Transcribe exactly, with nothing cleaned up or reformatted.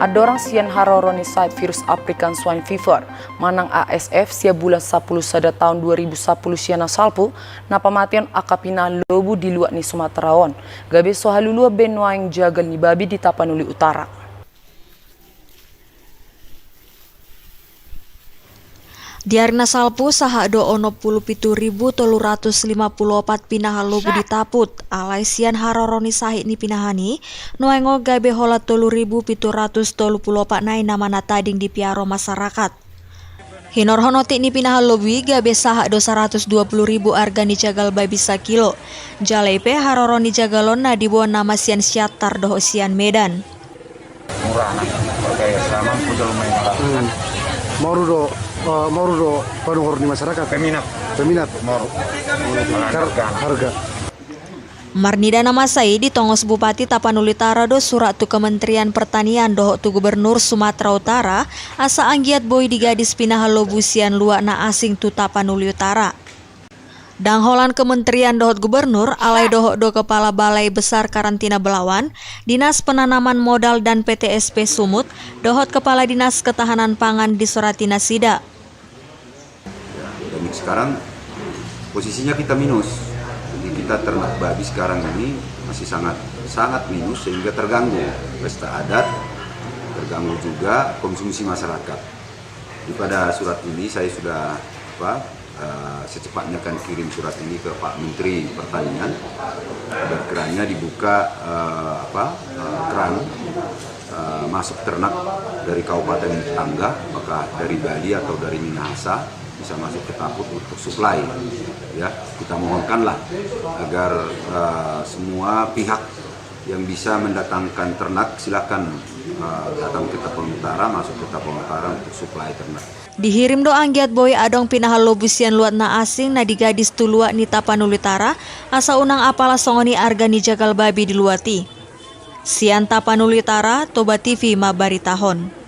Andorang sian haroro ni sahit virus African Swine Fever manang A S F sian bulan sapuluh sada taon dua ribu sapuluh sian na salpu, na pamatehon angka pinahan lobu di luat ni Sumatera on, gabe so halualuhon be nuaeng jagal ni babi di Tapanuli Utara. Di ari na salpu sahat do onom pulu pitu ribu tolu ratus lima pulu opat pinahan lobu ditaput. Alai sian haroro ni sahit ni pinahan i, nuaeng on gabe holan tolu ribu pitu ratus tolu pulu opat nai na manatading dipiaro masyarakat. Hinorhon otik ni pinahan lobu i, gabe sahat do saratus dua pulu ribu arga ni jagal babi sakilo. Jala i pe haroro ni jagal on na diboan nama sian Siantar dohot sian Medan. Murah na, harga ya sama, ku jual main. Hmm. Moru do, eh, moru do panuhor ni masyarakat. Peminat. Peminat. Moru. Kar-, harga. Marnida na masa i, ditongos Bupati Tapanuli Utara do surat tu Kementerian Pertanian dohot tu Gubernur Sumatera Utara, asa anggiat boi digadis pinahan lobu sian luat na asing tu Tapanuli Utara. Ndang holan kementerian dohot gubernur, alai dohot do kepala Balai Besar Karantina Belawan, Dinas Penanaman Modal dan P T S P Sumut, dohot kepala Dinas Ketahanan Pangan disorati nasida. Ya, dan sekarang posisinya kita minus. Jadi kita ternak babi sekarang ini masih sangat, sangat minus sehingga terganggu pesta adat, terganggu juga konsumsi masyarakat. Jadi pada surat ini saya sudah, apa, eh, secepatnya akan kirim surat ini ke Pak Menteri Pertanian agar kiranya dibuka, eh, apa, eh, keran, eh, masuk ternak dari kabupaten tetangga, apakah dari Bali atau dari Minahasa, bisa masuk ke Taput untuk supply. Ya, kita mohonkanlah agar, eh, semua pihak yang bisa mendatangkan ternak, silakan, eh, datang ke Tapanuli Utara, masuk ke Tapanuli Utara untuk supply ternak. Dihirim do anggiat boi adong pinahan lobu sian luat na asing na digadis tu luat ni Tapanuli Utara, asa unang apala songon i arga ni jagal babi di luat i. Sian Tapanuli Utara, Toba T V mambaritahon.